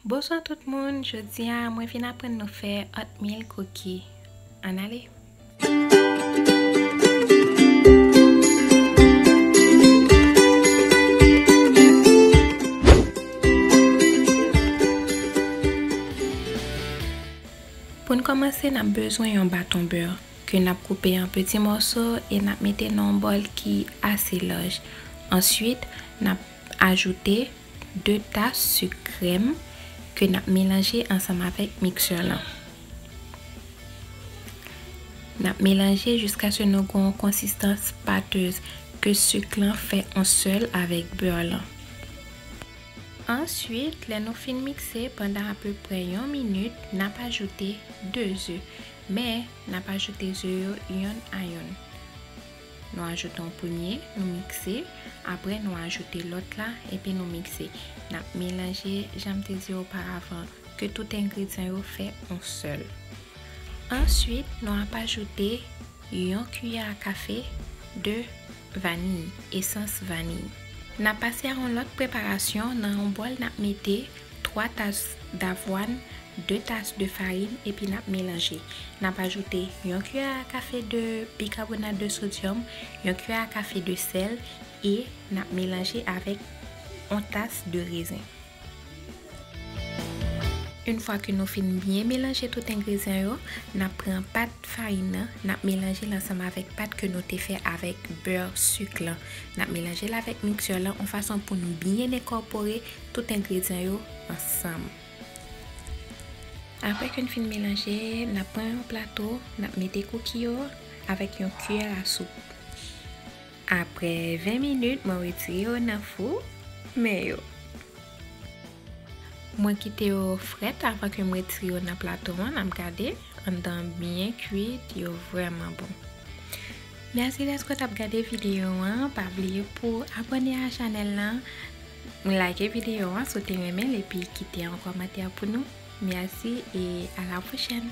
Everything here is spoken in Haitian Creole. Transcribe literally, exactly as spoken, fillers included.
Bonswa tout moun, jodi a mwen vin aprann nou fè oatmeal cookie. Ann ale! Pou n kòmanse, n ap bezwen yon baton bè ke n ap koupe an peti mòso e n ap mete nan yon bòl ki ase laj. Answit, n ap ajoute de tas sik krèm ke n ap melanje ansanm avèk miksè lan. N ap melanje jiskaske nou gen yon konsistans patez ke sik lan fè yon sèl avèk bè lan. Answit, lè nou fin mikse pandan apeprè yon minit, n ap ajoute de ze, men n ap ajoute ze yo yonn a yonn. Nou ajoute yon premye, nou mikse, apre nou ajoute lòt la, epi nou mikse. N ap melanje, jan m te di oparavan, ke tout engredyan yo fè yon sèl. Answit, nou ap ajoute yon kiyè a kafe de vaniy, esans vaniy. N ap pase a yon lòt preparasyon. Nan yon bòl, n ap mete twa tas davwàn, de tas de farin, epi n ap melanje. N ap ajoute yon kiyè a kafe de bikabonat de sodyòm, yon kiyè a kafe de sèl, e n ap melanje avèk yon tas de rezen. Yon fwa ke nou fin byen melanje tout engredyan yo, n ap pran pat farin nan, n ap melanje l ansanm avèk pat ke nou te fè avèk bè sik lan. N ap melanje l avèk miksè lan yon fason pou n byen enkòpore tout engredyan yo ansanm. Apre ke n fin melanje, n ap pran yon plato, n ap mete kuki yo avèk yon kiyè a soup. Apre ven minit, mwen retire yo nan fou, men yo. Mwen kite yo frèt avan ke m retire yo nan plato an. N ap gade, anndan byen kwit, yo vrèman bon. Mèsi dèske w t ap gade videyo an. Pa bliye pou abòne a chanèl lan, like videyo an si w te renmen l, epi kite yon kòmantè pou nou. Mèsi e a la pwochèn!